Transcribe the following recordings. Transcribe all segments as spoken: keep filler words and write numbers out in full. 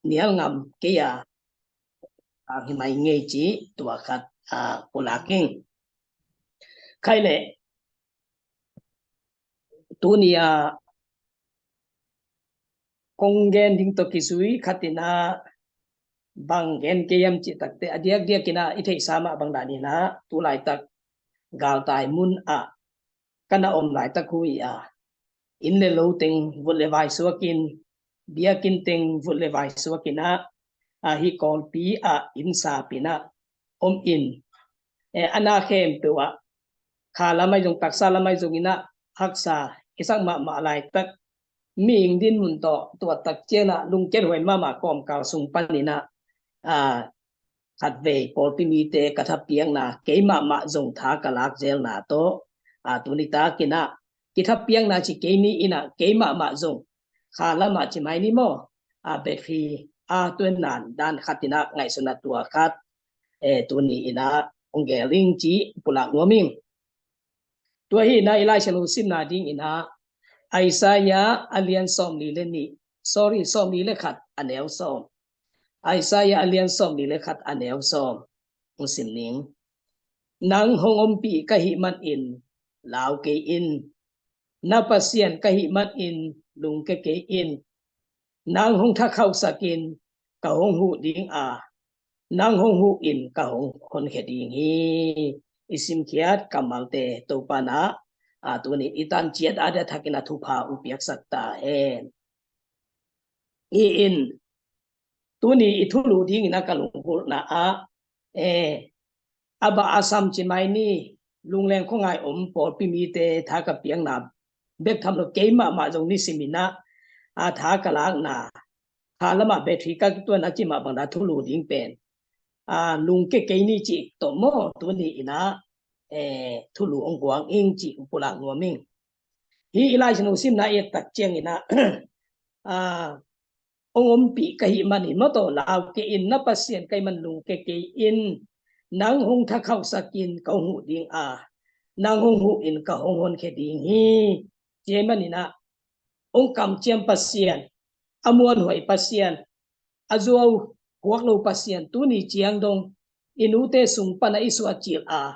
nial ngam kei a, a hi mai ngei ci tua khat a pulak ing. Khai le tuni a kong gen ding tawh kizui khat in a bang gen kei hiam cih takte a diakdiak in a i theihsa mah bang dan in a tu laitak galtai mun ah ka na om laitak hui a, inn le lo teng vut le vai suakin, biakinn teng vut le vai suakin a, a hi Kawlpi ah inn sap in a om in, e, a na khempeuh ah kha lam ahi zong taksa lam ahi zong in a haksa i sak mahmah laitak mihing dinmun tawh tua tak ciang a lungkiat huai mahmah kawmkal sung pan in a, a, khatvei pawlpi mite ka thapiakna kei mahmah zong tha ka lak zelna tawh, a, tuni tak in a kithapiakna ci kei ni in a kei mahmah zong kha lam ah ci mai ni maw, a, battery a tuan nan dan khat in a ngaihsun a tua khat, e, tuni in a hong gel ing ci pulak nuam ing. Tua hi in a i Lai Siangtho simna ding in a Isaiah a lian sawmli le nih, sorry, sawmli le khat a neu sawm. Isaiah a lian sawmli le khat a neu sawm. Hong sim ning. Nang hong ompih ka hih man in lau kei in. Na Pasian ka hih man in lungke kei in. Nang hong thakhauhsak in ka hong huh ding a, nang hong huh in ka hong honkhia ding hi. I simkhiat kammalte Topa na, a, tuni i tan ciat a dia thakin a thupha hong piaksak ta hen. Hi in, tuni i thulu ding in a ka lunggulhna ah, e, a bah a sam ci mai ni, lungleng khuangai om pawlpi mite tha ka piakna bek tham lo kei mahmah zong nisim in a, a, tha ka lakna, kha lam ah battery ka tuan a ci mah bang dan thulu ding pen, a, lungke kei ni ci tawh maw tuni in a, e, thulu hong guang ing ci pulak nuam ing. Hi i Lai Siangtho simna i et tak ciang in a, a, hong ompih ka hih man in maw tawh lau kei in, na Pasian ka hih man lungke kei in. Nang hong thakhauhsak in ka hong huh ding a, nang hong huh in ka hong honkhia ding hi. Ci hi man in a, hong kamciam Pasian, a muanhuai Pasian, a zuau huak lo Pasian tuni ciang dong i nute sung pan a i suah cil a,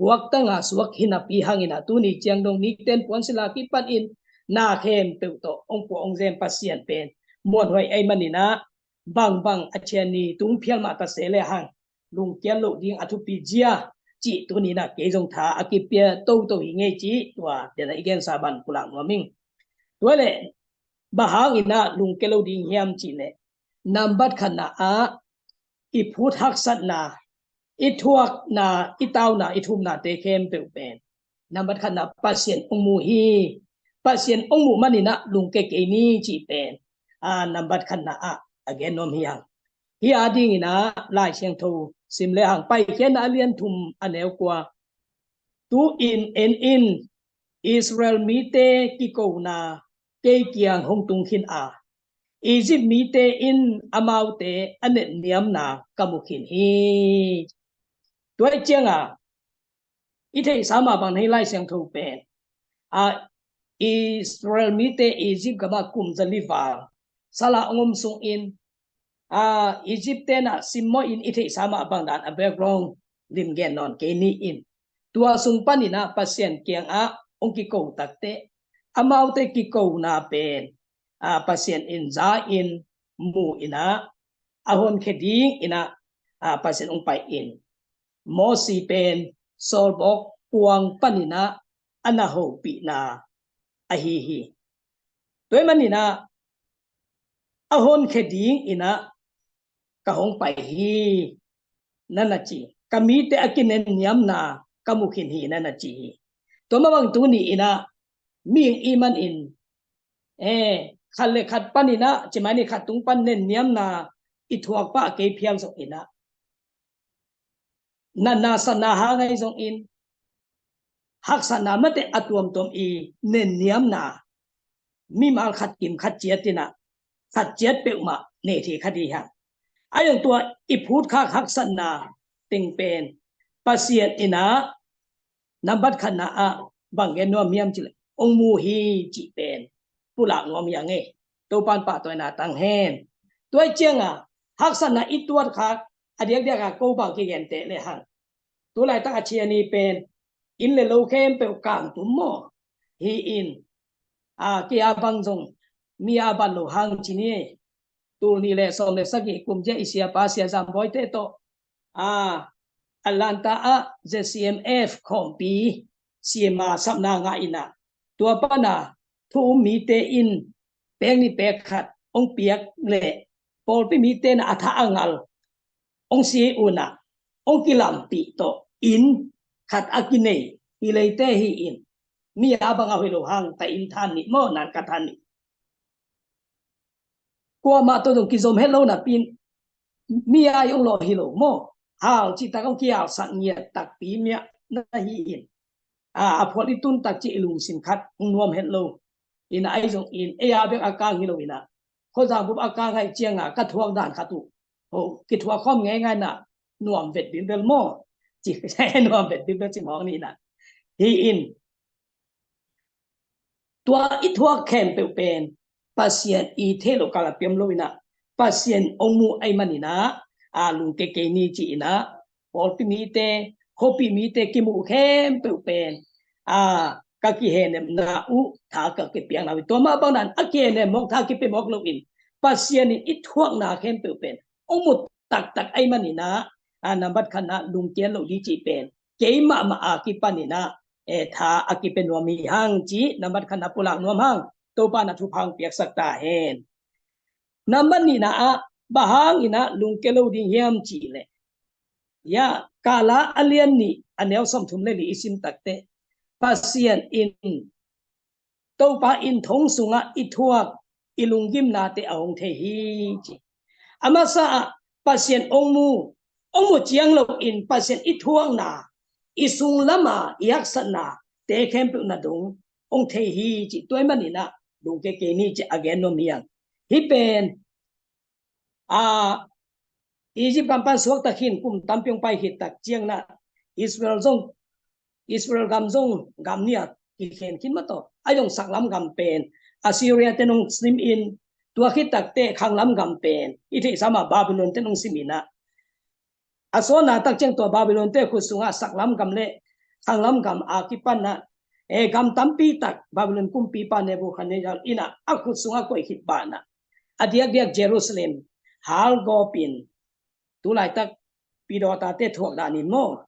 guaktang a suak hi napi hang in a tuni ciang dong nikten puan sila kipan in na khempeuh tawh hong puah hong zem Pasian pen muanhuai ahih man in a, bangbang a cian ni tung phial mah ta se le hang lungkiat loh ding a thupi zia cih tuni in a kei zong tha a kipia toto hi ngei ci tua den a i gensa ban pulak nuam ing. Tua le bang hang in a lungke lo ding hiam cih le nambat khatna ah i phut haksatna, i thuakna, i tauna, i thumnate khempeuh pen nambat khatna Pasian hong mu hi. Pasian hong muh man in a lungke kei ni cih pen, a, nambat khatna ah a gen nuam hi hang. Hi a ding in a Lai Siangtho sim le hang Paikhiatna a lian thum a neu kua. Tu in en in, Israel mite kikona kei kiang hong tung khin a, Egypt mite in amaute a netniamna ka mu khin hi. Tua ciang a i theihsa mah bang hi Lai Siangtho pen, a, Israel mite Egypt gam ah kum zali val sal a hong om sung in, a, Egypt te na simmawh in i theihsa mah bang dan a background lim gen nawn kei ni in. Tua sung pan in a Pasian kiang ah hong kiko takte, amaute kikona pen, a, Pasian in za in mu in a, a honkhia ding in a, a, Pasian hong pai in. Mosi pen sawlbawk kuang pan in a, a na hopihna ahi hi. Tua ahih man in a, a honkhia ding in a ka hong pai hi, na na ci. Ka mite a kinenniamna ka mu khin hi, na na ci hi. Tua mah bang tuni in a mihing i hih man in, e, khat le khat pan in a, ci mai ni khat tung pan nenniamna i thuak pah a kei phial zong in a, natna satna hang ahi zong in, haksatna mate a tuamtuam i nenniamna, mimal khat kim khat ciat in a, khat ciat peuhmah nei thei kha ding hi hang. A zong tua i phutkhak haksatna teng pen Pasian in a nambat khatna ah bang gen nuam hiam cih leh hong mu hi cih pen pulak nuam hi hang e. Topa'n pahtawina tang hen. Tua ciangah haksatna i tuat khak a diakdiak a ko bang kigente le hang. Tu laitak a ciani pen inn le lo khempeuh kang tum maw? Hi in, a, kia bang zong mi a ban lo hang ci ni. Tul nih le sawm le sagih kum zia i siapa Sia Zam Bawi te tawh, a, Atlanta ah Z C M F khawmpi siama sapna ngah inah, tua pana thu um mite in pek nih pek khat hong piak le pawlpi mite na a tha a ngal hong si unah hong kilampih tawh inn khat a kinei hi leite hi in, mi a bang a hoih lo hang ta inn than nih maw, nan ka than nih. Kuamah tawh dong kizom het lo napi in mi a hong lawh hi lo maw? Hal cihtak hong kihalsak ngiat takpi miah na hi in, a, a phual i tun tak cih i lungsim khat hong nuam het lo. Ina ahi zong in ei a bek a kang hi lo ina, khuazang bup a kang hai cianga ka thuak dan khat uh ho kithuak khawm ngeingai na nuam vet bilbel maw? Ci nuam vet bilbel ci mawk ni na hi in, tua i thuak khempeuh pen Pasian i theih loh kala piam lo ina, Pasian hong mu ai man ina, a, lungke kei ni ci ina, pawlpi mite, khuapi mite kimuh khempeuh pen, a, ka kihenemna uh tha ka kipiakna uh. Tua mah bang dan a kihenem mawk tha kipia mawk lo in Pasian in i thuakna khempeuh pen hong mu taktak ai man ina, a, nambat khatna lungkiat lo di ci pen kei mahmah a kipan ina, e, tha a kipia nuam hi hang ci nambat khatna pulak nuam hang. Topa na thupha hong piaksak ta hen. Nambat nihna ah bang hang ina lungke lo ding hiam cih leh, ya, Kala a lian nih a neu sawmthum le li i sim takte Pasian in, Topa in thong sungah i thuak i lunggimnate a hong thei hi ci. A masa ah Pasian hong mu, hong mu ciang lo in Pasian i thuakna, i sung lama i haksatna te khempeuh na dong hong thei hi ci. Tua ai man ina lungke kei ni ci a gen nuam hi hang. Hi pen, a, Egypt gam pan suakta khin kum tampi hong pai khit tak ciang na Israel zong, Israel gam zong gam nih a kikhen khin mah tawh, a zong saklam gam pen Assyria te nong sim in, tua khit takte khanglam gam pen i theihsa mah Babylon te nong sim ina, a suahna tak ciang tua Babylon te khut sungah saklam gam le khanglam gam a kipan na, e, gam tampi tak Babylon kumpipa Nebuchadnezzar ina a khut sungah koih khit bana, a diakdiak Jerusalem halgawp in, tu laitak pidawta te thuak dan in maw,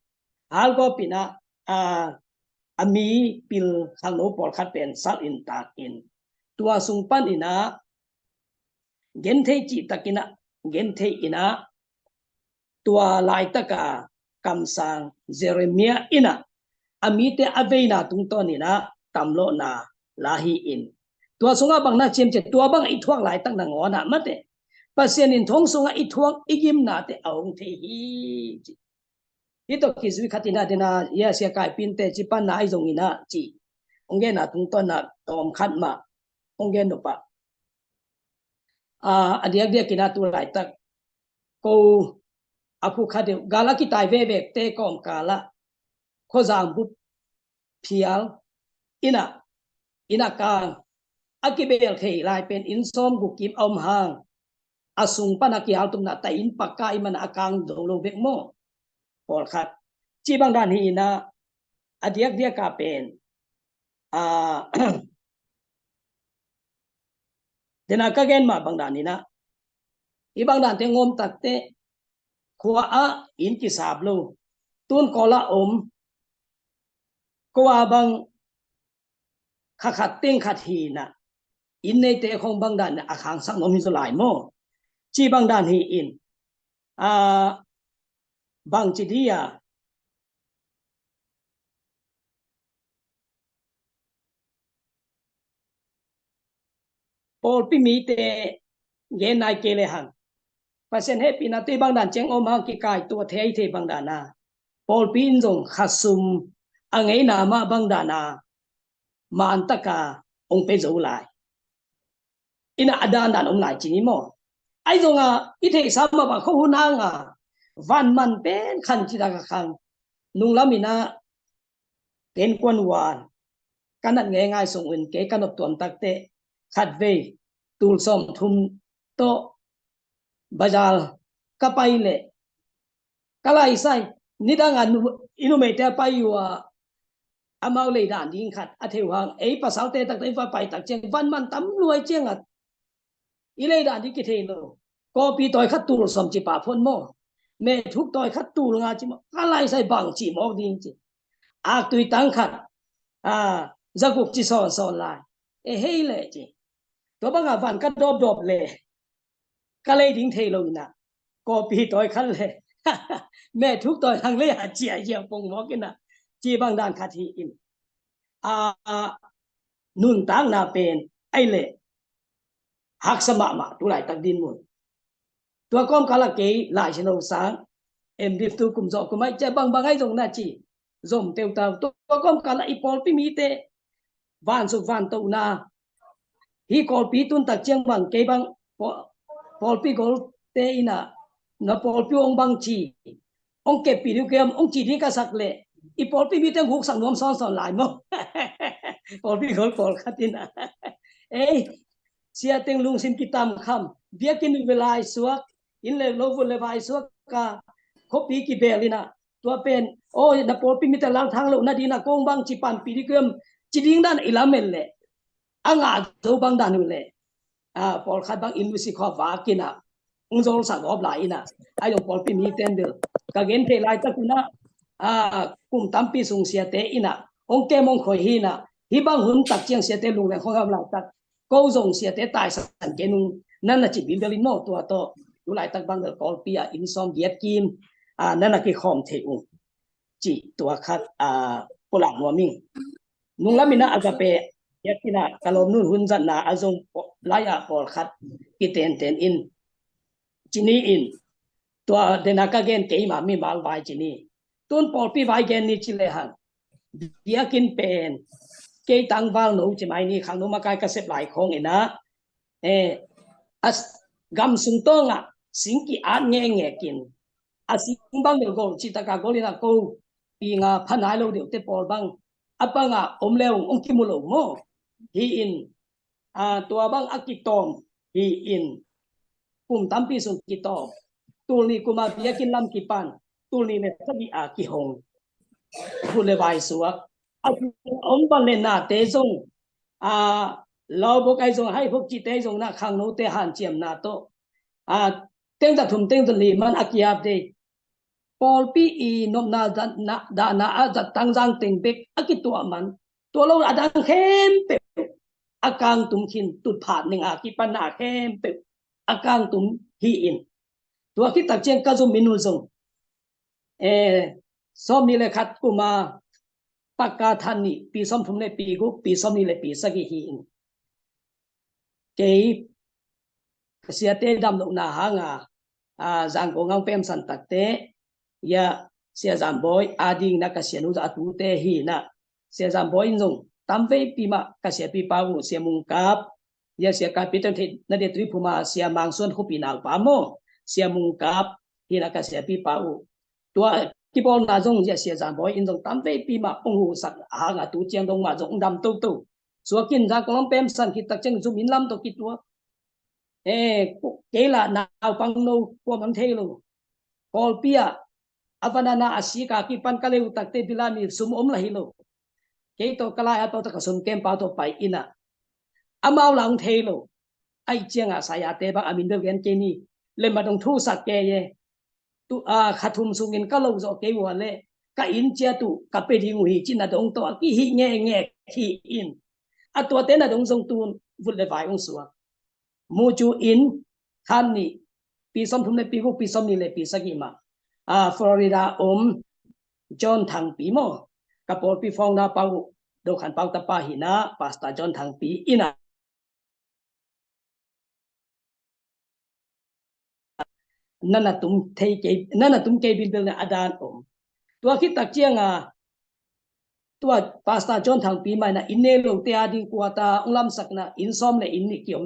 halgawp ina, a, a mi pil khangno pawlkhat pen sal in tak in, tua sung pan ina genthei cihtak ina, genthei ina, tua laitaka kamsang Jeremiah ina a mite a veina tungtawn ina tamlawhna la hi in, tua sungah bang na ciam ciah, tua bang i thuak laitak nangawn ah mate Pasian in thong sungah i thuak i gimnate a hong thei hi ci. Hi tawh kizui khat ina dena, ya, sia kaipinte ci pan na ai zong ina ci hong genna tungtawn na tawm khat mah hong gen nop ah, a, a diakdiak ina tu laitak ko a khu kha deuh gal a kitai vevekte kawmkal ah khuazang bup phial ina, ina kang a kibel thei lai pen inn sawm guk kim a om hang, a sung pan a kihaltumna ta inn pakka i man a kang do lo bek maw? Pawlkhat ci bang dan hi ina, a diakdiak a pen, a, dena ka gen mah bang dan ina, i bang dante ngawm takte khua ah inn kisap lo, tun kawl ah om, ko a bang kha khat teng khat hi na, inn neite khong bang dan a khangsak nuam hi zaw lai maw? Ci bang dan hi in, a, bang ci dia, pawlpi mite gen nai kei le hang, Pasian hehpihna tui bang dan ciang om hang kikaituah thei thei bang dan a, pawlpi in zong khasum a ngeina mah bang dan a mantaka hong pe zo lai. Ina a dandan om lai ci ni maw? Ai zonga i theihsa mah bang kho hun hanga van man pen khan ci taka khang nunglam ina ken kuan wan ka nat ngeingai sung un kei ka nop tuam takte khatvei tul sawm thum tawh bazar ka pai leh ka laisai, nidang a nu, i numeite a pai uh a, amau lei dan ding khat a thei uh hang, ei pasalte takte i va pai tak ciang van man tam luai ciang a, i lei dan ding kithei lo. Kawpi tawi khat tul sawm ci pah phot maw, mehthuk tawi khat tul nga ci maw, ka laisai bang ci mawk ding ci. Aktui tang khat, a, za guk ci sawnsawn lai. E hei leh ci. Tua bangah van ka dawpdawp leh ka lei ding thei lo in ah, kawpi tawi khat leh mehthuk tawi lang lei a ciahciah pong mawk in ah, ci bang dan khat hi in. A, a, nuntakna pen ai leh haksa mahmah tu laitak dinmun. Tua kawmkal ah kei Lai Siangtho sang, M.Div tu kum zawh kum ai ciah bangbang ai zong na ci zom teutau. Tua kawmkal ah i pawlpi mite vansuk vantohna, hih kawlpi tun tak ciang bang kei bang paw-, pawlpi golte in ah na pawlpi hong bang ci, hong keppih ding uh kei hiam, hong ci ding ka sak leh i pawlpi mite hong huksak nuam sawnsawn lai maw. Pawlpi gol pawlkhat in ah, ei, sia teng lungsim kitam kham, biakinn uh ve lai suak, inn le lo vut le vai suak a, khuapi kibel in ah, tua pen, aw, na pawlpi mite lalthang loh nading in ah kong bang ci panpih ding uh kei hiam, ci ding dan i lamen leh a ngah zo bang dan uh leh, a, pawlkhat bang inn uh si khua vak in ah hong zolsak gawp lai in ah, ai zong pawlpi mite in bel ka gen thei laitak un ah, a, kum tampi sung siate in ah hong kem hong khoi hi in ah, hih bang hun tak ciang siate lungleng khong gam laitak, ko zong siate taisan kei nung, nan na ci bilbel in maw, tua tawh tu laitak bang bel kawlpi ah inn sawm giat kim, a, nan na kikhawm thei ung, ci tua khat, a, pulak nuam ing. Nunglam in ah Agape, giat in ah ka lawmnu'n hun zatna a zong lai ah pawlkhat kitenten in, ci ni in, tua den a ka gen keima mimal vai ci ni. Tun pawlpi vai gen ni ci lehang, biakinn pen kei tangval no ci mai ni, khangno makai ka sep lai khawng in ah, eh, a s-, gam sung tawng ah sing ki-at ngekngek in, a sing bang bel gol cihtak a gol in ah, ko pi nga pha nai lo deuhte pawl bang a pang ah om le ung hong kimu lo maw. Hi in, a, tua bang a kitawm hi in, kum tampi sung kitawm, tul nih kum a biakinn lam kipan, tul nih le sagih a kihong, vut le vai suak, a om van le nate zong, a, lo bok ai zong, hai bok cihte zong na khangnote hanciamna tawh, a, teng za thum teng za li man a ki-update. Pawlpi i nopna dahna, dahna a zat tangzang teng bek a kituah man, tua lo a dang khempeuh a kangtum khin, tutphat ning a kipanna khempeuh a kangtum hi in. Tua khit tak ciang ka zum in uh zong, eh, sawmnih le khat kum a Pakka than nih, pi sawmthum le pi guk, pi sawmnih le pi sagih hi in. Kei siate damlohna hang a, a, Zangkong hong pemsan takte, ya, Sia Zan Bawi a ding in ah ka sianu a tute hi in ah, Sia Zan Bawi in zong tamveipi mah ka siapipa uh Sia Mung Kap, ya, Sia Kap Pi Ton Thei na dia Tuiphum a Sia Mang Suan khuapi naupa maw, Sia Mung Kap hi in ah ka siapipa uh. Tua kibawlna zong ya, Sia Zan Bawi in zong tamveipi mah hong husak hang a tu ciang dong mah zong hong dam toto. Suak in Zangkong hong pemsan khit tak ciang zum in lam tawh kituak. Eh, kei lah naupang no kuamah thei lo. Kawlpi ah a van a na a sik a kipan ka lei uh takte bila mi sum om lah hi lo. Kei tawh ka lai a tawh ka sum kem pau tawh pai in ah, amau lah hong thei lo. Ahih ciang a sayate bang a min bel gen kei ni, le ma dong thusak kei e. Tu, a, kha thum sungin ka lo zawh kei uh a leh ka inn ciat uh ka pia ding uh hi ci na dong tawh a kihih ngekngek hi in. A tuate na dong zong tun vut le vai hong suak. Mucu in than nih, pi sawmthum le pi guk, pi sawmnih le pi sagih mah, a, Florida om John Thang Pi maw, ka pawlpi founder pa uh, Do Khan Pau tapa hi in ah, Pastor John Thang Pi in ah, na na tum thei kei, na na tum kei bilbel na a dan om. Tua khit tak ciang a, tua Pastor John Thang Pi mah in ah inn ne lote a ding quarter hong lamsakna, inn sawm le inn nih kiom.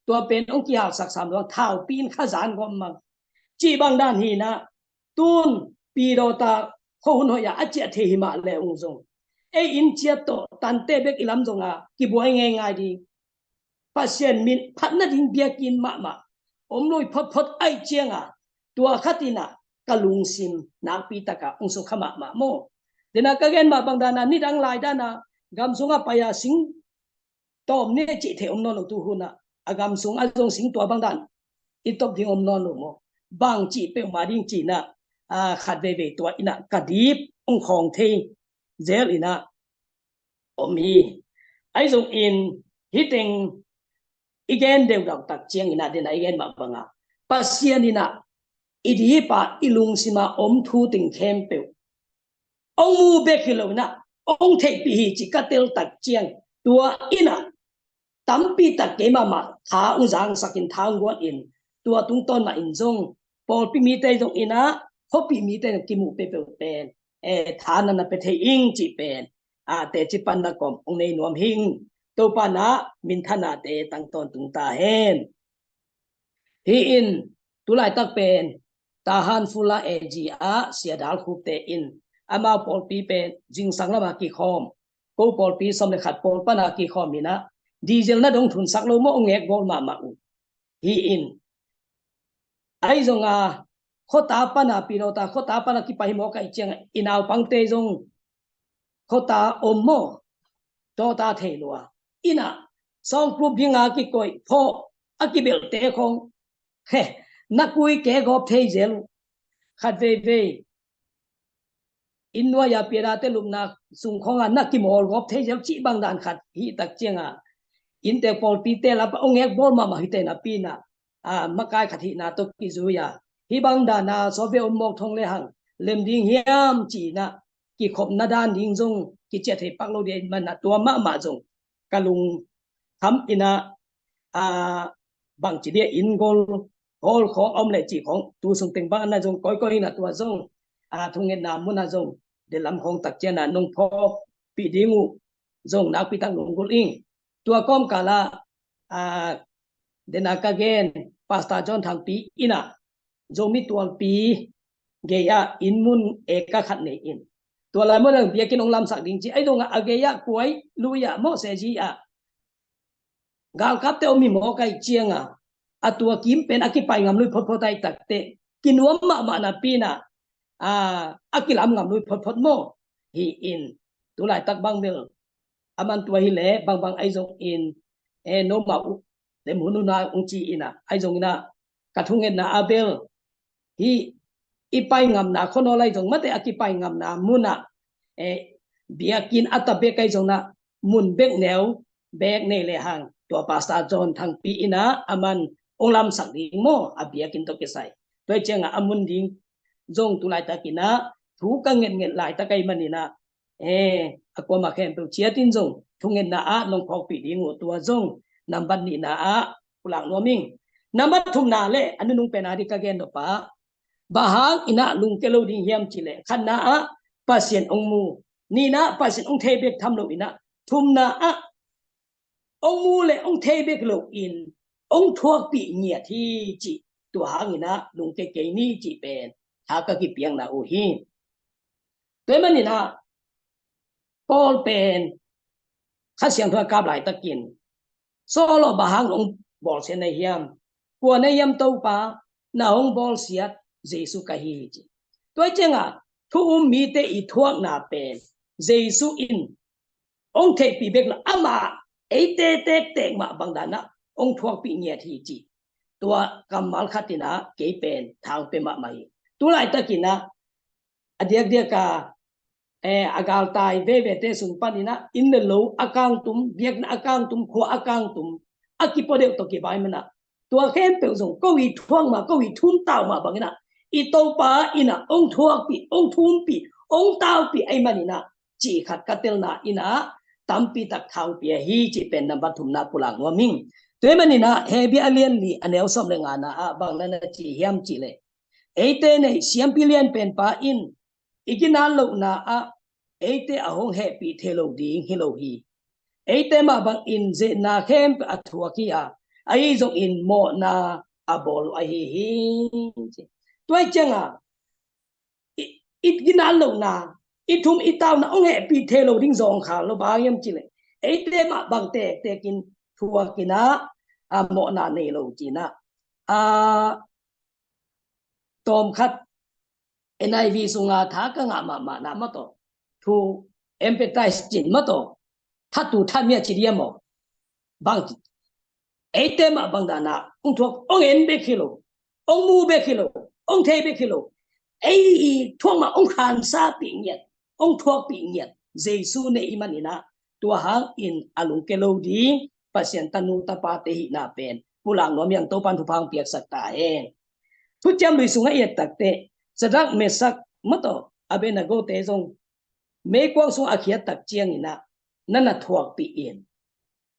Tua pen hong kihalsak sam lo, thaupi in kha zan gawm mang. Cih bang dan hi in ah, tun Pi Dawta khuahun hoih ah a ciah thei hi mah le ung zong, ei inn ciat tawh tante bek i lam zong a kibuai ngeingai ding. Pasian min phat nading biakinn mahmah, om lui photphot ahih cianga, tua khat inah ka lungsim nakpi taka hong sukha mahmah maw. Dena ka gen mah bang dana nidang lai dana gam sungah pai-a sing tawm ne cih thei om nawn lo tu hunah, a gam sungah zong sing tua bang dan i top ding om nawn lo maw. Bang cih peuhmah ding cinah, a, khat veivei tua inah ka dip hong khawng thei zel inah om hi. Ahi zongin hih teng i gen deudau tak cianginah dena i gen mah banga Pasian inah i dipa i lungsima om thu teng khempeuh hong mu bek hi lo inah hong theihpih hi ci ka tel tak ciang tua inah tampi tak kei mahmah tha hong zangsakin tha hong guatin tua tungtawn mah in zong pawlpi mite zong inah khuapi mite zong kimuh peuhpeuh pen, eh, tha na na pia thei ing cih pen, ah, teci panna kawm hong nei nuam hing. Topa na minthanate tangtawn tung ta hen. Hi in, tulaitak pen Tahan Fula A G ah Sia Dal Khupte in amau pawlpi pen zingsang lama kikhawm, ko pawlpi sawm le khat pawl pana kikhawm inah diesel na dong thunsak lo maw, hong ngek bawl mahmah uh. Hi in, ahi zonga khuata pana pilota khuata pana kipai hi mawk ahih cianga i naupangte zong khuata om maw, tawta thei lua inah sawngklup dinga kikoih phawh a kibelte khong, he, na kui ke gawp thei zel uh. Khat veivei inn nuai-a pianate lupna sung khonga na kimawl gawp thei zel cih bang dan khat hih tak cianga innte pawlpite lapa hong ngek bawl mahmah hite napi inah, a, makai khat hihna tawh kizui-a hih bang dana sawve om mawk thong le hang lem ding hiam cinah kikhopna dan ding zong kiciah thei pak lo ding ahih manah tua mahmah zong ka lungkham inah, a, bangci dia inn gol hawl khawng a om leh cih khawng tu sung teng bang ana zong kawikawi inah tua zong, a, thungetna munah zong delam khawng tak cianah nong phawkpih ding uh zong nakpi tak lunggulh ing. Tua kawmkalah, a, dena ka gen Pastor John Thangpi inah Zomi Tualpi gei-ah inn mun eka khat nei in, tua lai munah biakinn hong lamsak ding ci, ahi zongah a gei-ah kuai lui-ah mawh seji ah galkapte om hi mawk ahih cianga a tua kim pen a kipai ngam lui photphot ahih takteh kinuam mahmah napi inah, a, a kilam ngam lui photphot maw. Hi in, tulaitak bang bel a man tua hileh bangbang ahi zongin, e, nomau uh lem hun huna hong ci inah ahi zonginah ka thungetna ah bel hih i pai ngamna khuanawl ahi zong mate a kipai ngamna munah, e, biakinn a ta bek ahi zonginah mun bek neu bek nei le hang tua Pastor John Thangpi inah a man hong lamsak ding maw, a biakinn tawh kisai. Tua hi ciangah a mun ding zong tulaitakinah thu ka ngetnget laitak ahih maninah, e, a kuamah khempeuh ciatin zong thungetna ah nong phawkpih ding uh tua zong nambat nihna ah pulak nuam ing. Nambat thumna le a nunung pena dih ka gen nop ah, bang hang inah lungke lo ding hiam cihleh khatna ah Pasian hong mu, nihna ah Pasian hong thei bek tham lo inah, thumna ah hong mu le hong thei bek loin hong thuakpih ngiat hi cih tua hanginah lungke kei ni cih pen tha ka kipiakna uh hi. Tua ahih maninah Paul pen Kha Siangtho a kap laitakin, Saul aw, bang hang hong bawlsiat na hiam? Kua na hiam Topa? Na hong bawlsiat Jesu ka hi hi ci. Tua hi ciangah thu um mite i thuakna pen Jesu in hong theihpih bek lo, amah eite tektek mah bang danah hong thuakpih ngiat hi ci. Tua kammal khatinah kei pen thang pia mahmah hi. Tulaitakinah a diakdiaka, e, a galtai vevete sung paninah inn le lo a kangtum, biakna a kangtum, khua a kangtum, a kipua deuh tawh kibang manah tua khempeuh zong ko i thuak mah, ko i thum tau mah banginah i Topa inah hong thuakpih, hong thumpih, hong taupih ahih maninah cih khat ka telna inah tampi tak thang pia hi cih pen nambat thumna pulak nuam ing. Tua ahih maninah Hebru a lian li a neu sawm le ngana ah bang na na ci hiam cihleh, eite neih siampi lian penpa in i ginat lohna ah eite a hong hehpih thei lo ding hi lo hi. Eite mah bangin zeihna khempeuh a thuak hi a, ahi zongin mawhna a bawl uh ahi hi. Tua hi ciangah i, i ginat lohna, i thum i tauna hong hehpih thei lo ding zawngkhal lo, bang hiam cihleh eite mah bang tektekin thuakinah, a, mawhna nei lo cinah, a, tawm khat N I V sunga tha ka ngah mahmah na mah tawh, thu empathize cin mah tawh, thatu than mia ci diam aw. Bang ci, eite mah bang dana ong thuak, ong en bek hi lo, ong mu bek hi lo, ong thei bek hi lo, ei i thuak mah ong khansa pih ngiat, ong thuak pih ngiat Jesu nei i maninah, tua hangin a lungke lo ding Pasian tanu tapate hihna pen pulak nuam hiang, Topan thupha hong piaksak ta hen. Thuciam Lui sungah i et takteh, Sadrak, Mesak mah tawh Abednego te zong meikuang sungah a khiat tak cianginah na na thuakpih in.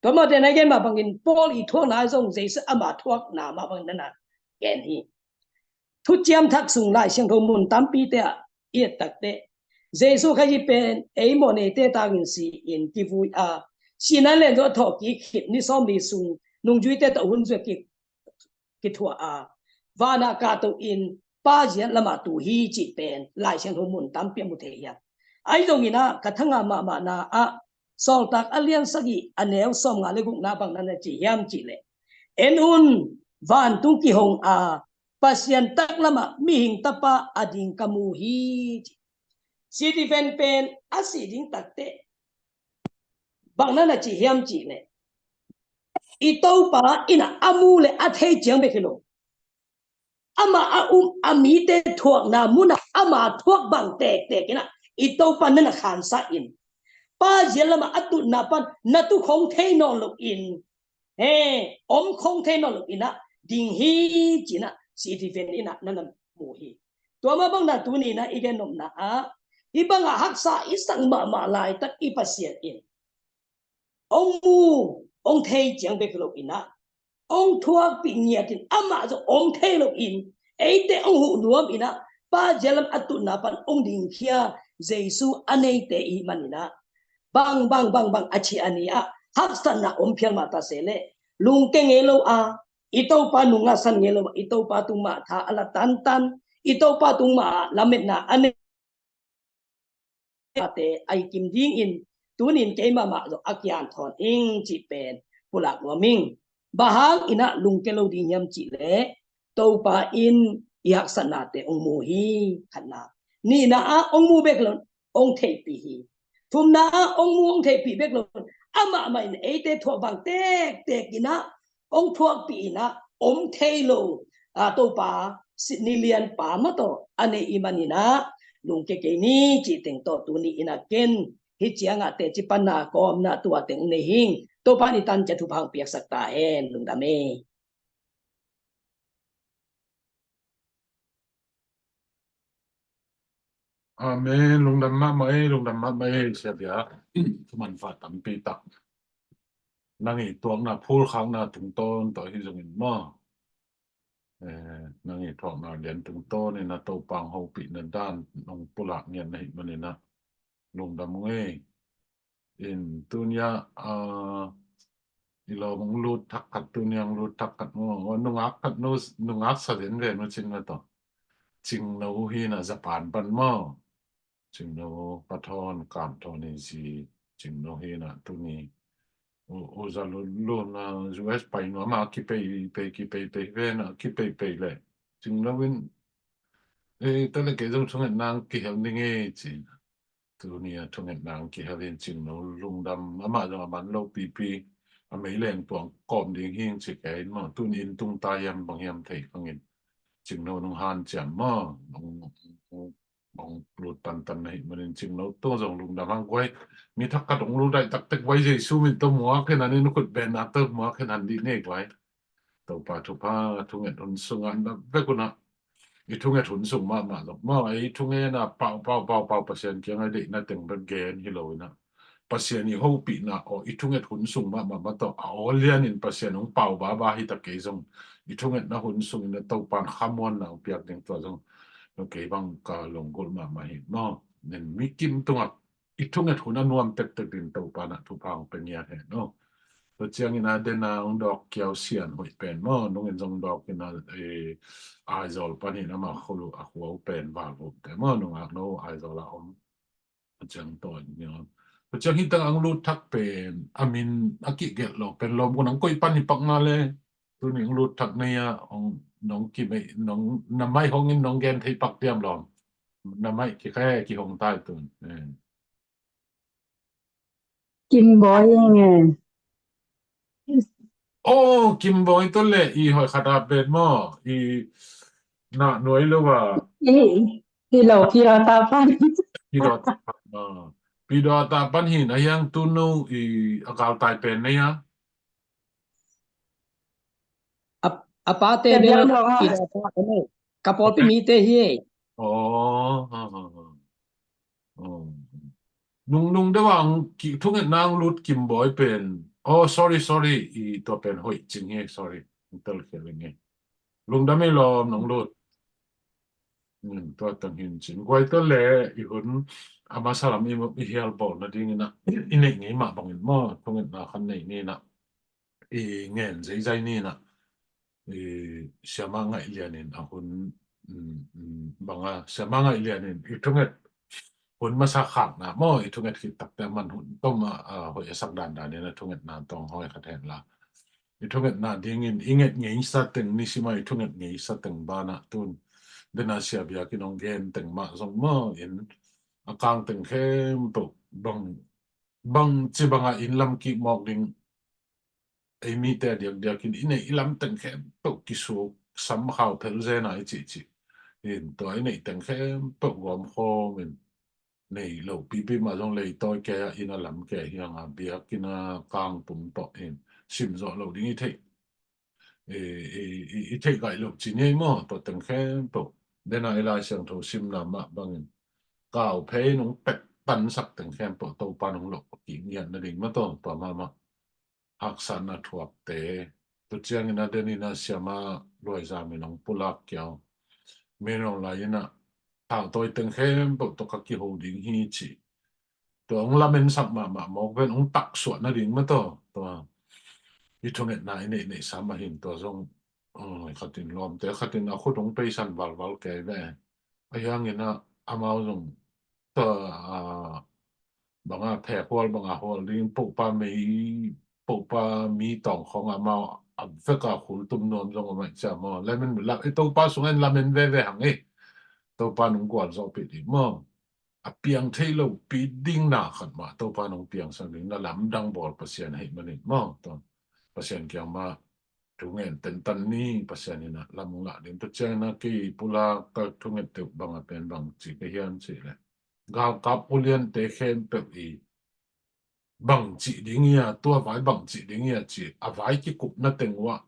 Tua mah tena i gen mah bangin Paul i thuakna zong Jesu ama thuakna mah bangin na na gen hi. Thuciam Thak sung Lai Siangtho mun tampite ah i et takteh, Jesu Khazih pen ei mawhneite tangin si-in kivui a, sinan len zong a thawh kik khit ni sawmli sung nungzuite tawh hun zuih kik kithuah a, vanah kahto in Pa ziat lamah tu hi cih pen Lai Siangtho mun tampi a mu thei hiam? Ahi zonginah ka thanga mahmahna ah Sawltak a lian sagih a neu sawmnga le gukna bang na na ci hiam cihleh, en un, vantung kihong a, Pasian tak lamah mihing tapa a ding ka mu hi ci. Stephen pen a si ding takteh bang na na ci hiam cihleh, i Topa inah a mu le a thei ciang bek hi lo, amah a um a mite thuakna munah ama thuak bang tektek inah i Topa na na khansa in, Pa ziat lamah a tutna pan na tu khong thei nawn lo in, he, om khong thei nawn lo inah ding hi cinah Stephen inah na na mu hi. Tua mah bangna tuninah i gen nopna ah, hih bangah haksa i sak mahmah laitak i Pasian in ong mu, ong thei ciang bek lo inah, ong thuakpih ngiatin amah zong om thei lo in, eite ong huh nuam inah, Pa ziat lam a tutna pan ong dingkhia Jesu a neite i hih maninah, bang bang bang bang a ci a ni ah haksatna om phial mah ta se leh, lungke ngei lo a, i Topa nungah san ngei lo a, i Topa tung mah tha a la tantan, i Topa tung mah lametna a nei te a i kim dingin, tunin keimah mah zong a kian thawn ing cih pen pulak nuam ing. Bang hang inah lungke lo ding hiam cihleh, Topa in i haksatnate ong mu hi, khatna. Nihna ah ong mu bek lo, ong theihpih hi. Thumna ah ong mu ong theihpih bek lo, amah mah in eite thuak bang tektek inah ong thuakpih inah om thei lo, a, Topa sitni lianpa mah tawh a nei i maninah lungke kei ni cih teng tawh tuni inah ken hih ciangah teci panna kawmna tua teng nei hing. Topa in i tan ciat thupha hong piaksak ta hen. Lungdam e. Amen. Lungdam mahmah e, lungdam mahmah e, Sia Bia. Thumanfa tampi tak. Nang i tuakna phulkhakna tungtawn tawh hi zongin maw, eh, nang i thuakna lian tungtawn in a Topa hong hopihna dan nong pulak ngiat na hih maninah lungdam ung e. In tunia, ah, i lawm hong lut thak khat, tunia hong lut thak khat maw, nungak khat nu, nungak sa ven ve nu cin na tawh. Cingno hi na Japan pan maw. Cingno Pa Thawn, Kam Thawn i zi, Cingno hi na tuni. U, u za lu, lu na U S pai nuam a kipei, pei, kipei, pei ve na kipei, pei le. Cingno in, eh, tale kei zong thunget nang kihel ning e ci. Tuni a thunget nang kihel in Cingno lungdam, amah zong a man lo pipi, a meileng puang kawm ding hing ci kei in maw, tuni in tung ta hiam bang hiam thei khangin. Cingno nung hanciam maw, nung, nung, nung lut tantan na hih manin Cingno tung zong lungdam hang guai. Mi thak khat hong lut daih taktek guai Jesu min tawh muak hen an in khut benna tawh muak hen an dih ne guai. Topa thupha, thunget hun sungah na vek unah. I thunget hun sung mahmah zong maw, i thunget na pau, pau, pau, pau, Pasian kiang a deihna teng bek gen hi lo inah. Pasian i hopihna aw, i thunget hun sung mahmah mah tawh a aw lianin Pasian hong pau baba hi ta kei zong. I thungetna hun sungin a Topan khamuanna hong piak ding tua zong. Kei bang ka lunggulh mahmah hi maw. Nen mi kim tungah i thunget hun a nuam tektek din Topa na thupha hong pe ngiat hen aw. Tua ciangin a den a hong dawk kiau sian hoih pen maw, nungin zong dawk in a, eh, Aizawl panin amah khulu a khua uh pen Valvum te maw, nungak no Aizawl a om. A ciang tawi ni om. Tua ciang hi tang ang lut thak pen a min a kihgelh lo pen lawm kun ang koih pan hi pak na le. Tuni hong lut thak nei a, hong, nong kimei, nong, na mai hong in nong gen thei pak diam lawm. Na mai kikhe kihong tai tun. Eh. Kim Boy ing e. Oh, Kim Boy tawh le i hoih khat a pen maw? I na nuai lo a. I, i lo, pi lo ta pan. Pi lo ta pan. Ah. Pi lo ta pan hi na hiang tu no i a gal tai pen nei a. A, a pa te bel pi lo ta pan nei. Ka pawlpi mite hi. Oh, oh, oh, oh. Oh. Nung, nung deuh a hong ki, thungetna hong lut Kim Boy pen. Oh, sorry, sorry. I tua pen hoih cing hi, sorry. Hong telkhial ing e. Lungdam ei lawm nong lut. Hmm, tua tang hin cin. Guai tua le i hun a masa lam i, i hial bawl nadingin a, i neih ngei mah bangin maw, thungetna khan nei ni na. I ngen zeizai ni na. I siama ngaih lianin a hun, mm, mm, banga siama ngaih lianin i thunget hun masa khakna maw, i thunget khit takte a man hun tawm a, a hoih a sak dandanin a thungetna tawng hoi khat hen la. I thungetna dingin i nget ngeisa teng nisima i thunget ngeisa teng banah tun dena sia biakinn hong gen teng mah zong maw in a kang teng khempeuh bang, bang ci banga in lam kik mawk ding ei mite a diakdiakin i neih i lam teng khempeuh kisuk sam khau phel zena i cihcih in tua i neih teng khempeuh gawm khawm in nei lo pipi mah zong leitawi kei a inn a lam kei hiang a biakinn a kang pum tawh in sim zawh lo ding i theih i, i, i, i theih gaih lo ci ni ei maw, tua teng khempeuh dena i Lai Siangtho simna mah bangin kau phei nong pek tansak teng khempeuh Topa nong loh kik ngiat nading mah tawh tua mahmah haksatna thuakte. Tu ciangin a denin a siama luaizam in hong pulak kiau. Min hong lai in a thau tawi teng khempeuh tawh ka kiho ding hi ci. Tua hong lamen sak mahmah mawk ven hong taksuah nading mah tawh. Tua i thungetna i neih neih sam ahin tua zong, um, khatin lawmte khatin a khut hong peisan valval kei ve. A hiangin a amau zong tua, a, banga phek hual banga hual ding popa mei popa mi tawng khawng amau a veka khul tum nuam zong a maih cia maw. Lamen lak i Topa sungah in lamen veve hang i Topa nung gual zawh pih ding maw. A piang thei lo pi ding na khat mah Topa nung piangsak ding na lamdang bawl Pasian hei manin maw. Tua Pasian kiang mah thungen tentan ni Pasian in a lam hong lah ding. Tua ciangin a kei pulak ka thunget teuh bang a pen bang ci ka hiam cih leh galkap uliante khempeuh i bang cih ding ia, tua vai bang cih ding ia cih a vai kikupna teng uah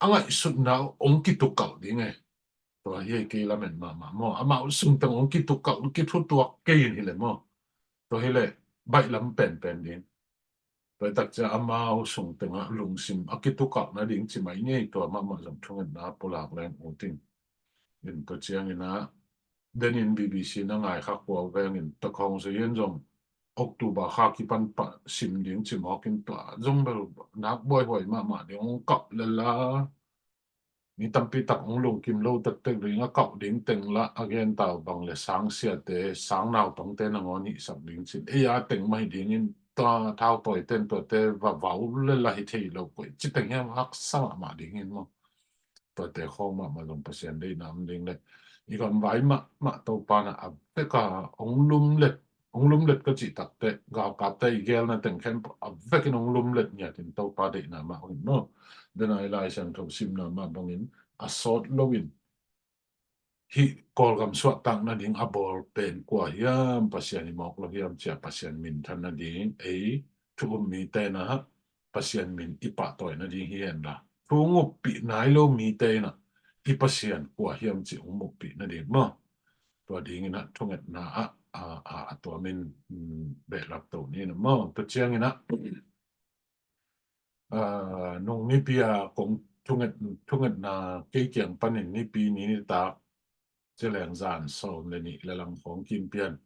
a ngaihsutna hong kitukalh ding e. Tua hi kei lamen mahmah maw amau sung teng hong kitukalh kithutuak kei in hileh maw. Tua hileh baih lam penpen ding. Tua i takcia amau sung tengah lungsim a kitukalh nading ci mai ngei tua mahmah zong thungetna pulak leng uting. In tua ciangin a denin B B C na ngai khak huau vengin tua khawng zui in zong October kha kipan pah sim ding ci mawkin tua zong bel nak buaihuai mahmah ding hong kap lel a. Mi tampi tak hong lungkim lo tektek ding a kauh ding teng lah a gen tau bang le sang siate sang naupangte nangawn hihsak ding cin ei a teng mah hi dingin tua thau tawi ten tuate va vau le lah hi thei lo koih ci teng hiam haksa mahmah dingin maw. Tuate khawng mahmah zong Pasian deihna om ding le i gamvai mahmah Topa na a veka hong lumlet hong lumlet ka cih takteh galkapte i gelna teng khempeuh a vekin hong lumlet ngiatin Topa deihna mah hong in maw. Dena i Lai Siangtho simna mah bangin a sawt loin hih Kawlgam suahtak nading a bawl pen kua hiam Pasian i mawk lo hiam cia Pasian minthan nading ei thu um mite na Pasian min i pahtawi nading hi henla thu hong uppih nai lo mite inah i Pasian kua hiam cih hong muppih nading maw. Tua dinginah thungetna ah a, a, a tuamin, mm, behlap to ni na maw. Tua cianginah, a, nung nipi a kong thunget, thungetna kei kiang panin nipi ni nitak cileng zan sawm le nih le lang khawng kimpian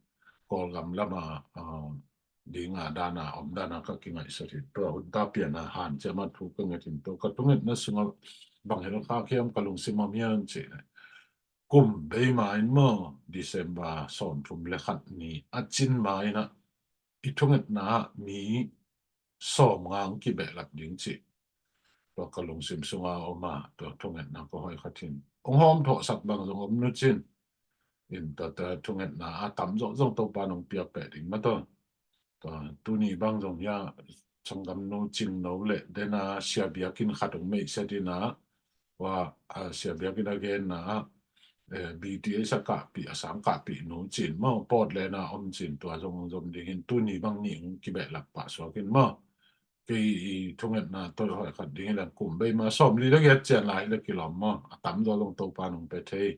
Kawlgam lama, a, dinga dana om dana ka kingaihsut hi. Tua hunta piana han ciama thu ka nget hin tua ka thungetna sunga bang hel khak hiam ka lungsim om hiam cih le kum beima in maw December sawm thum le khat ni a cin ma inah i thungetna ah mi sawm nga hong kibehlap ding cih. Tua ka lungsim sunga om a, tua thungetna ka hoih khat hin hong hawm thawhsak bang zong om nu cin. In tua, tua thungetna a tam zawh zong Topa nong piak peh ding mah tawh. Tua tuni bang zong hia, sanggamnu Cingno le dena Sia Biakin khat hong meihset in a, tua, a, Sia Biakin a genna ah, eh, B T S a kahpih, a sang kahpih nu cin maw, Portland a om cin, tua zong zom ding hin tuni bang nih hong kibehlap pah suak in maw. Kei i thungetna tawh hoih khat ding hi leng kum bei ma sawmli le giat cian lai hi le kilawm maw, a tam zawh zong Topa nong pia thei.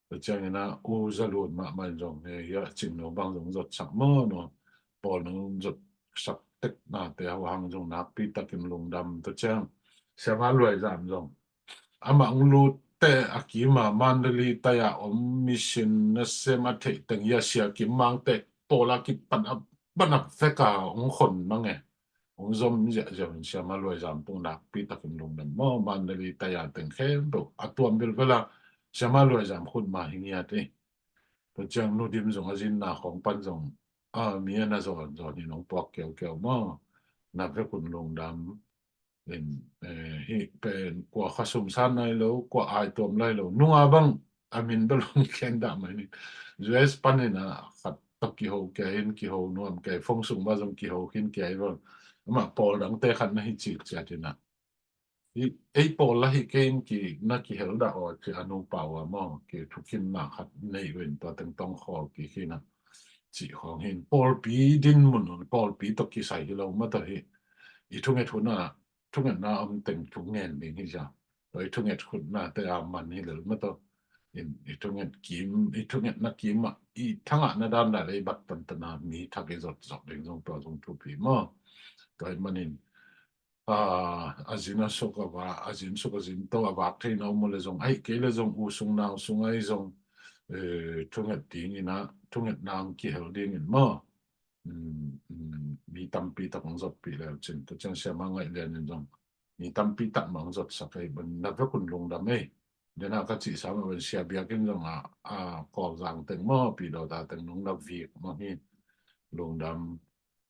Tua ciangin a U Za Lun mahmah in zong, hei, hia Cingno bang zong zotsak maw no. Pawl nong zotsak teknate hau hang zong nakpi takin lungdam. Tua ciang Siama Luai Zam zong amah hong lutte a kima Mandalay tai a om mission nasem a theih teng hia Sia Kim Mangte pawl a kipan a ban a vek a hong khon mang e. Hong zom ziahziah in Siama Luai Zam tung nakpi takin lungdam maw, Mandalay tai a teng khempeuh a tuam bilbel a Siama Luai Zam khut ma hi ngiat hi. Tua ciang Nu Dim zong a zinna khawng pan zong, a, mi a na zawn zawn hi nong puak keukeu maw. Na vek un lungdam. In, eh, hih pen kua kha sumsan nai lo, kua ai tuam lai lo. Nunga bang a min bel hong khen dah mai ni. U S panin a khat tawh kiho kei in, kiho nuam kei, phone sung mah zong kiho khin kei bang. Amah pawl dangte khat na hi cik ciat in a. Hih, ei pawl la hi kei in ki, na kihel dah aw, ci a nupa uh a maw, ki thukhinna khat nei uh in tua teng tong khawl kik hi na. Cih khawng hin, pawlpi dinmun, pawlpi tawh kisai hi lo mah tawh hi. I thunget hun a, thungetna om teng thungen ding hi cia. Tua i thunget hunnate a man hi lel mah tawh. In, i thunget kim, i thungetna kim ah, i thangahna dan dan ei bat tantan a, mi thak i zot zot ding zong tua zong thupi maw. Tua ahih manin, a, a zin a suk a va, a zin suk a zin to a vak theihna om uh le zong, ahih kei le zong u sung nau sung ahi zong, eh, thunget dingin a, thungetna ang kihel dingin maw. Mm, mm, mi tampi tak hong zotpih leu cin, tua ciang Siama Ngaih Lian in zong mi tampi tak mah hong zotsak ei, ban na vek un lungdam ei. Dena ka cih sam a ban Sia Biakin zong a, a, Kawlzang teng maw, Pi Dawta teng nong na vik mah hi. Lungdam.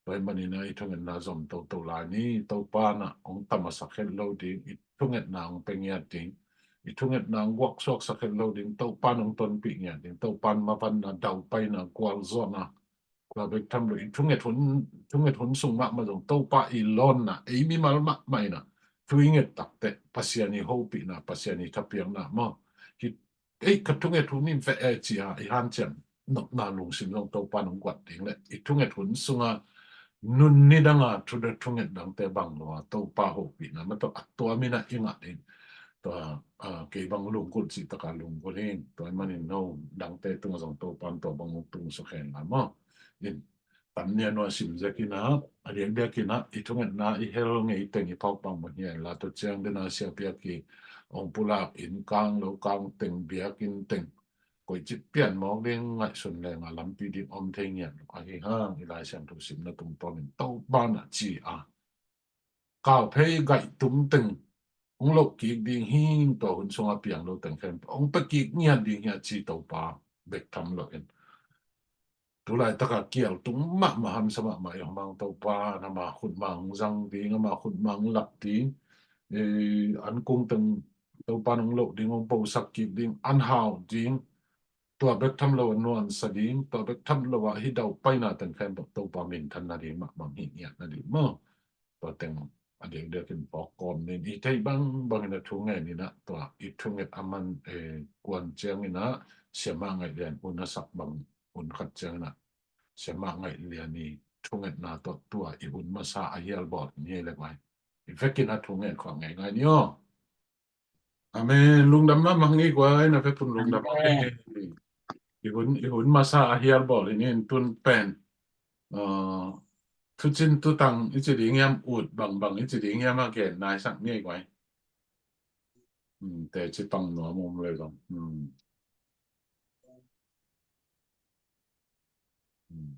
Tua ahih manin a i thungetna zom toto lai ni, Topa na hong tam a sak het lo ding, i thungetna hong pia ngiat ding, i thungetna hong guaksuak sak het lo ding, Topa na hong tonpih ngiat ding, Topa na mavanna, daupaina, gualzawhna, tua bek tham lo, i thunget hun, thunget hun sung mahmah zong Topa i lawnna, ei mimal mahmah in a, thu i nget takteh, Pasian i hopihna, Pasian i thapiakna maw. Hi, ei ka thunget hun in veh e ci a, i hanciam nopna lungsim zong Topa nong guat ding le, i thunget hun sunga nun nidanga thu, thunget dangte bang lo a, Topa hopihna mah tawh a tuam in a i ngah ding. Tua, a, kei bang lunggulh cih taka lunggulh hi, tua ahih manin no dangte tungah zong Topa in tua bang hong tungsak hen la maw. In, tam nia nua sim zek in a, a diakdiak in a, i thungetna i hel ngei teng i phawk bang mah hi a, la tua ciang dena Sia Biakin hong pulak inn kang lo kang teng, biakinn teng, koici pian mawk ding ngaihsun leng a lampi ding om thei ngiat lo ahi hang, i Lai Siangtho simna tungtawnin Topa na ci a, kau phei gaih tum teng hong loh kik ding hi, tua hun sunga piang lo teng khempeuh hong pia kik ngiat ding hi a ci Topa bek tham lo in. Tulai taka kial tung mahmah hamsa mahmah i hong mang Topa, ama khut ma hong zang ding, ama khut ma hong lak ding, eh, an kung teng Topa nong loh ding, hong posak kik ding, an hau ding, tua bek tham lo a nuansa ding, tua bek tham lo a hi daupaina teng khempeuh Topa minthan nading mahmah hi ngiat nading maw. Tua teng a diakdiak in phawk kawm nin, i theih bangbang in a thu ngen in a, tua i thunget a man, eh, kuan ciang in a, Siama Ngaih Lian hun a sak bang hun khat ciang in a, Siama Ngaih Lian i thungetna tawh tua i hun masa a hial bawl hi ni le mai. I vekin a thu ngen khawng ngeingai ni aw. Amen. Lungdam mahmah ngei guai, na vek un lungdam. Amen. I hun, i hun masa a hial bawl hi ni in tun pen, uh, thucin tutang i ci ding hiam, ut bangbang i ci ding hiam a gen naisak ngei guai. Hmm, teci pang nuam om le zong. Hmm. Hmm.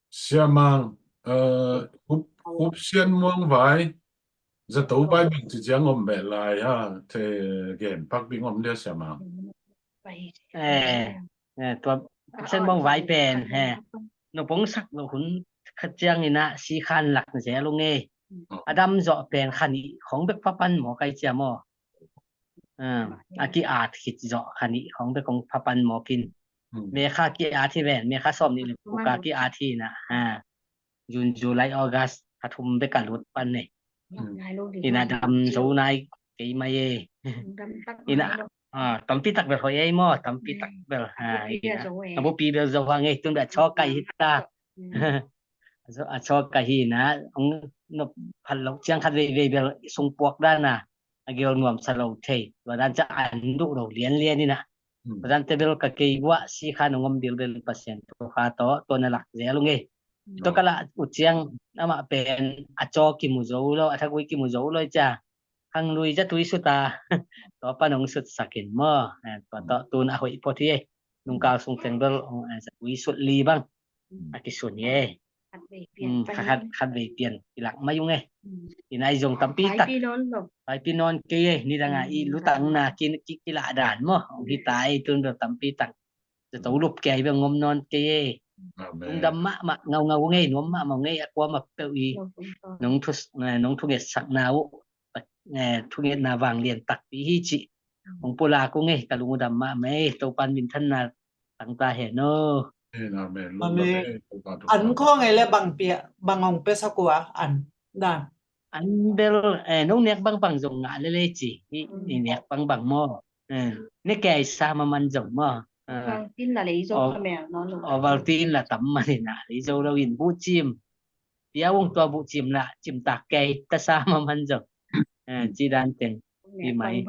Siamang, eh, Hup, Hup Sian Muang Vai, zato vai bang ci ciang om beh lai ha, te gen pak ding om dia Siamang. Eh, eh, tua Hup Sian Muang Vai pen, he, no pong sak lo hun, khat ciang inah si khan lak zel ung ei. A dam zawh pen kha nih khong bek pha pan maw kai cia maw? A ki-at khit zawh kha nih khong bek kong pha pan mawk in. Me kha ki-at hi ven, me kha sawm nih le kuka ki-at hi inah. June, July, August, kha thum bek a lut pan nei. Inah dam zo nai kei mai ei. Inah tampi tak bel hoih ei maw, tampi tak bel. Inah a bupi bel zo hang ei, tun bel a chaw kai hi ta. A chaw kai hi inah, hong nop phat loh ciang khat veivei bel sung puak dan a a gel nuam sa lo thei. Tua dan ca an duh lo lianlian inah. Tua dan te bel ka kei guah si khan hong om bilbel Pasian tua kha tawh tua na lak zel ung ei. Tua ka lah uh ciang amah pen a chaw kimu zo lo, a thagui kimu zo lo ei cia. Khanglui zatui sut a tua pan hong sutsak in maw? Tua tawh tun a hoih phot hi ei. Nungkal sung teng bel zatui sut li bang a kisun hi ei. Khat vei pian kilak mai ung ei. Inah i zong tampi tak paipi nawn kei ei. Nidang a i lutang na kilah dan maw? Hong hi ta ei, tun bel tampi tak zato lup kei ei, beng om nawn kei ei. Lungdam mahmah ngaungau ung ei, nuam mahmah ung ei, a kuamah peuh i nong thungetsak na uh thungetna vanglian takpi hi cih hong pulak ung ei. Ka lungdam mahmah ei. Topan minthanna tang ta hen aw. An khawng ei le bang pia, bang hong pia sak uh a an dan? An bel nong nek bangbang zong ngah lel ei ci. I nek bangbang maw? Ne kei sa maman zong maw? Ovaltin la tam man inah lei zo lo in buhcim pia ung, tua buhcim la cimtak kei ta sa maman zong ci dan teng pi mai.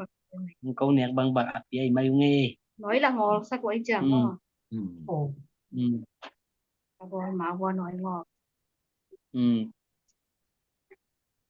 Ko nek bangbang a pia i mai ung ei. Noi la ngol sak uh ei ciang maw?